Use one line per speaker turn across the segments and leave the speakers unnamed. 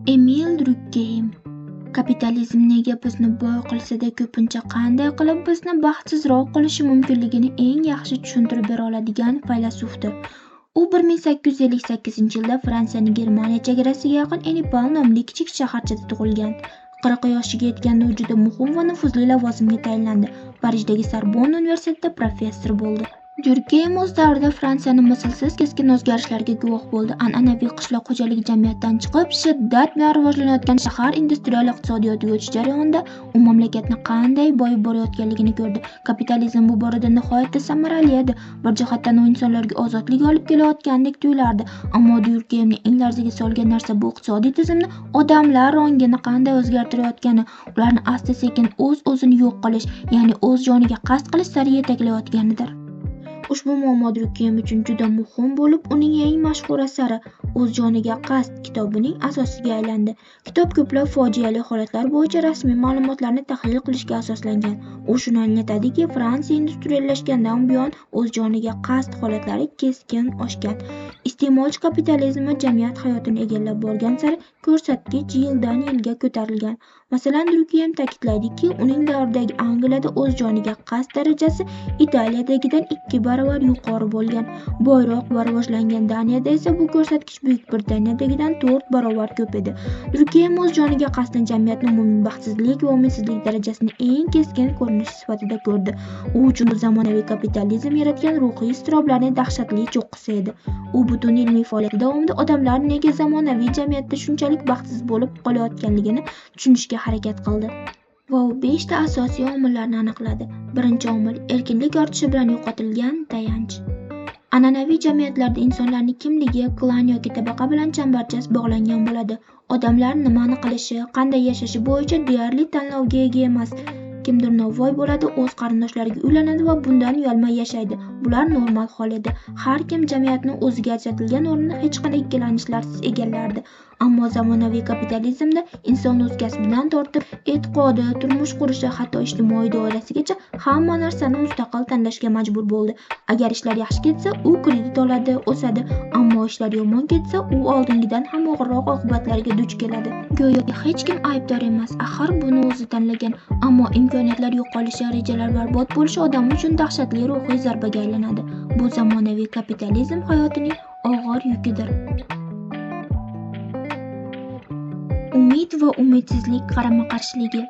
Emil Durkheim. Kapitalizm nega bizni boy qilsa-da, ko'pincha qanday qilib bizni baxtsizroq qilishi mumkinligini eng yaxshi tushuntirib bera oladigan faylasufdir. U 1858-yilda Fransiyaning Germaniya chegarasiga yaqin Enipal nomli kichik shaharchada tug'ilgan. 40 yoshiga yetganda u juda muhim va nufuzli lavozimga tayinlandi. Parijdagi Sorbonne universitetida professor bo'ldi. Durkheim o'z davrida Fransiyani mislsiz keskin o'zgarishlarga guvoh bo'ldi. An'anaviy qishloq xo'jaligi jamiyatdan chiqib, shiddat bilan rivojlanayotgan shahar industrial iqtisodiyotiga o'tish jarayonida u mamlakatni qanday boyib borayotganligini ko'rdi. Kapitalizm bu borada nihoyatda samarali edi. Bir jihatdan u insonlarga ozodlik olib kelayotgandek tuyulardi, ammo Durkheimni eng larzaga solgan narsa bu iqtisodiy tizimni odamlar ongini qanday o'zgartirayotgani, ularni asta-sekin o'z-o'zini yo'q qilish, ya'ni o'z joniga qasd qilish sari yetaklayotganidir. Ushbu muammo Durkheim uchun juda muhim bo'lib, uning eng mashhur asari O'z joniga qasd kitobining asosiga aylandi. Kitob ko'plab fojiali holatlar bo'yicha rasmiy ma'lumotlarni tahlil qilishga asoslangan. U shuni anglatadiki, Fransiya industriallashgandan buyon o'z joniga qasd holatlari keskin oshgan. Iste'molchi kapitalizmi jamiyat hayotini egallab borgan sari ko'rsatkich yildan yilga ko'tarilgan. Masalan, Durkheim ta'kidlaydiki, uning davridagi Angliyada o'z joniga qasd darajasi Italiyadagidan 2 barobar yuqori bo'lgan. Boyroq va rivojlangan Daniyada esa bu ko'rsatkich Buyuk Britaniyadagidan 4 barobar ko'p edi. Durkheim o'z joniga qasdni jamiyatning umumiy baxtsizlik va umidsizlik darajasini eng keskin ko'rinishi sifatida ko'rdi. U uchun bu zamonaviy kapitalizm yaratgan ruhiy iztiroblarning dahshatli cho'qqisi edi. U butun ilmiy faoliyati davomida odamlar nega zamonaviy jamiyatda shunchalik baxtsiz bo'lib qolayotganligini tushunishga harakat qildi va u 5 ta asosiy omillarni aniqladi. Birinchi omil erkinlik ortishi bilan yo'qotilgan tayanch. An'anaviy jamiyatlarda insonlarning kimligi klan yoki tabaqa bilan chambarchas bog'langan bo'ladi. Odamlar nimani qilishi, qanday yashashi bo'yicha deyarli tanlovga ega emas. Kimdir novvoy bo'ladi, o'z qarindoshlariga uylanadi va bundan uyalmay yashaydi. Bular normal hol edi. Har kim jamiyatni o'ziga ajratilgan o'rnini hech qanday ikkilanishlarsiz egallardi. Ammo zamonaviy kapitalizmda inson o'z kasbidan tortib, e'tiqodi, turmush qurishi, hatto ijtimoiy doirasigacha hamma narsani mustaqil tanlashga majbur bo'ldi. Agar ishlar yaxshi ketsa, u kredit oladi, o'sadi, ammo ishlar yomon ketsa, u oldingidan ham og'irroq oqibatlarga duch keladi. Go'yoki hech kim aybdor emas, axir buni o'zi tanlagan. Ammo imkoniyatlar yo'qolishi, rejalar barbod bo'lishi odam uchun dahshatli ruhiy zarbaga aylanadi. Bu zamonaviy kapitalizm hayotining og'ir yukidir. Umid va umidsizlik qarama-qarshiligi.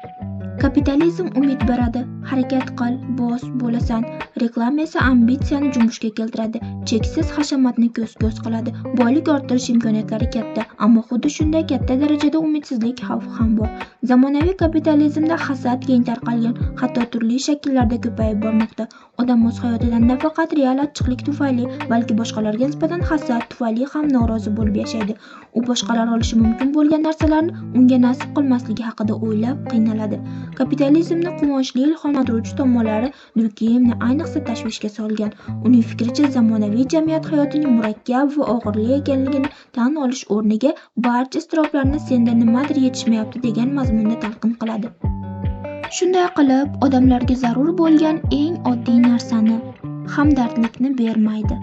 Kapitalizm umid beradi, harakat qil, bos bo'lasan. Reklama esa ambitsiyani jumbushga keltiradi, cheksiz hashamatni ko'z-ko'z qiladi. Boylik orttirish imkoniyatlari katta, ammo xuddi shunday katta darajada umidsizlik xavfi ham bor. Zamonaviy kapitalizmda hasad keng tarqalgan, hatto turli shakllarda ko'payib bormoqda. Odam o'z hayotidan nafaqat real achchiqlik tufayli, balki boshqalarga nisbatan hasad tufayli ham norozi bo'lib yashaydi. U boshqalar olishi mumkin bo'lgan narsalarni unga nasib qilmasligi haqida o'ylab qiynaladi. Kapitalizmni quvonchli ilhomlantiruvchi tomonlari Durkheimni ayniqsa tashvishga solgan. Uning fikricha, zamonaviy jamiyat hayotining murakkab va og'irli ekanligini tan olish o'rniga barcha iztiroblarni senda nimadir yetishmayapti degan mazmunda talqin qiladi. Shunday qilib, odamlarga zarur bo'lgan eng oddiy narsani hamdardlikni bermaydi.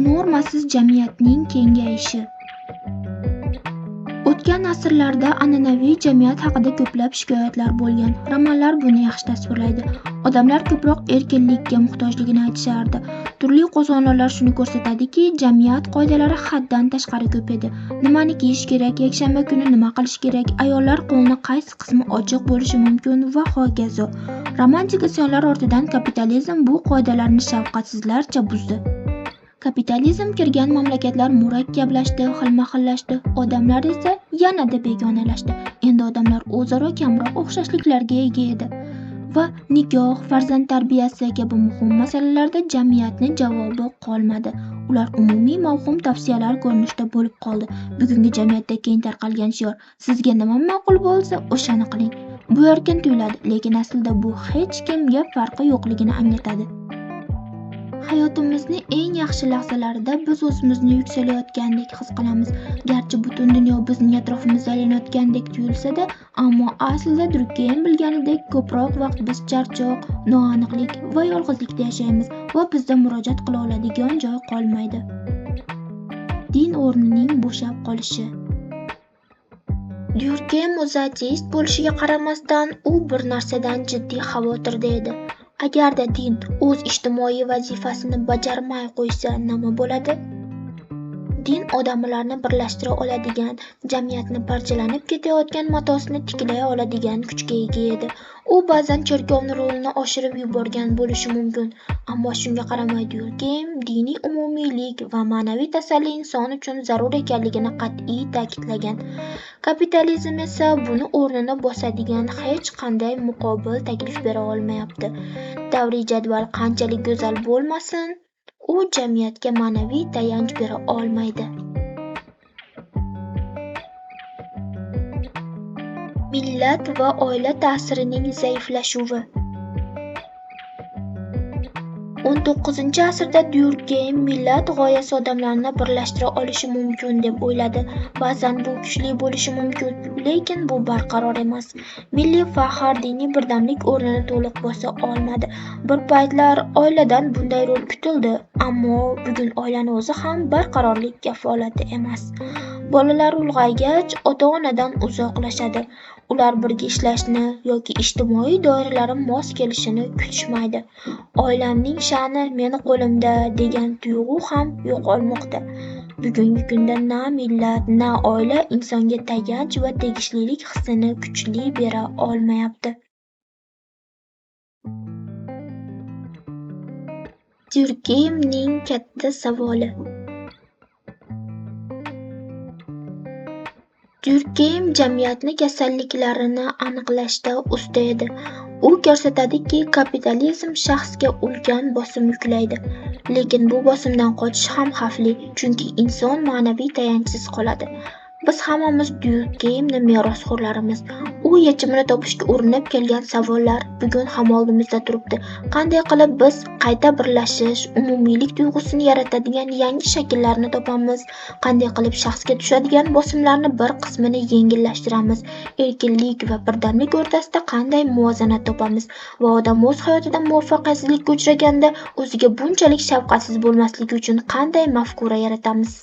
Normasiz jamiyatning kengayishi. O'tgan asrlarda an'anaviy jamiyat haqida ko'plab shikoyatlar bo'lgan. Romanlar buni yaxshi tasvirlaydi. Odamlar ko'proq erkinlikka muhtojligini aytishardi. Turli qo'zg'olonlar shuni ko'rsatadiki, jamiyat qoidalari haddan tashqari ko'p edi. Nimani kiyish kerak, yakshanba kuni nima qilish kerak, ayollar qo'lini qaysi qismi ochiq bo'lishi mumkin va hokazo. Romantik isyonlar ortidan kapitalizm bu qoidalarni shafqatsizlarcha buzdi. Kapitalizm kirgan mamlakatlar murakkablashdi, xilma-xillashdi, odamlar esa yanada begonalashdi. Endi odamlar o'zaro kamroq o'xshashliklarga ega edi va nikoh, farzand tarbiyasi kabi muhim masalalarda jamiyatning javobi qolmadi. Ular umumiy mavhum tavsiyalar ko'rinishida bo'lib qoldi. Bugungi jamiyatda keng tarqalgan shior: sizga nima ma'qul bo'lsa, o'shani qiling. Bu erkin tuyuladi, lekin aslida bu hech kimga farqi yo'qligini anglatadi. Hayotimizning eng yaxshi lahzalarida biz o'zimizni yuksalayotgandek his qilamiz. Garchi butun dunyo bizning atrofimizda aylanayotgandek tuyulsa-da, ammo aslida Durkheim bilganidek ko'proq vaqt biz charchoq, noaniqlik va yolg'izlikda yashaymiz va bizda murojaat qila oladigan joy qolmaydi. din o'rnining bo'shab qolishi. Dyurkeym o'zi ateist bo'lishiga qaramasdan, u bir narsadan jiddiy xavotirda edi. Agarda din o'z ijtimoiy vazifasini bajarmay qo'ysa, nima bo'ladi? Din odamlarni birlashtira oladigan, jamiyatni parchalanib ketayotgan matosini tiklay oladigan kuchga ega edi. U ba'zan cherkovni rolini oshirib yuborgan bo'lishi mumkin, ammo shunga qaramay Dyurkeym diniy umumiylik va ma'naviy tasalli inson uchun zarur ekanligini qat'iy ta'kidlagan. Kapitalizm esa buni o'rnini bosadigan hech qanday muqobil taklif bera olmayapti. Davriy jadval qanchalik go'zal bo'lmasin, u jamiyatga ma'naviy tayanch bera olmaydi. Millat va oila ta'sirining zaiflashuvi. 19-asrda Dyurkeym millat g'oyasi odamlarni birlashtira olishi mumkin deb o'yladi. Ba'zan bu kuchli bo'lishi mumkin, lekin bu barqaror emas. Milliy faxr diniy birdamlik o'rnini to'liq bosa olmadi. Bir paytlar oiladan bunday rol kutildi, ammo bugun oilani o'zi ham barqarorlik kafolati emas. Bolalar ulg'aygach, ota-onadan uzoqlashadi. Ular birga ishlashni yoki ijtimoiy doiralari mos kelishini kutishmaydi. Oilamning sha'ni meni qo'limda degan tuyg'u ham yo'qolmoqda. Bugungi kunda na millat, na oila insonga tayanch va tegishlilik hissini kuchli bera olmayapti. Dyurkeymning katta savoli. Dyurkeym jamiyatni kasalliklarini aniqlashda usta edi. U ko'rsatadiki, kapitalizm shaxsga ulkan bosim yuklaydi. Lekin bu bosimdan qochish ham xavfli, chunki inson ma'naviy tayanchsiz qoladi. Biz hammamiz Dyurkeymni merosxo'rlarimiz. U yechimini topishga urinib kelgan savollar bugun ham oldimizda turibdi. Qanday qilib biz qayta birlashish, umumiylik tuyg'usini yaratadigan yangi shakllarni topamiz? Qanday qilib shaxsga tushadigan bosimlarni bir qismini yengillashtiramiz? Erkinlik va birdamlik o'rtasida qanday muvozanat topamiz? Va odam o'z hayotida muvaffaqiyatsizlikka uchraganda o'ziga bunchalik shafqatsiz bo'lmasligi uchun qanday mafkura yaratamiz?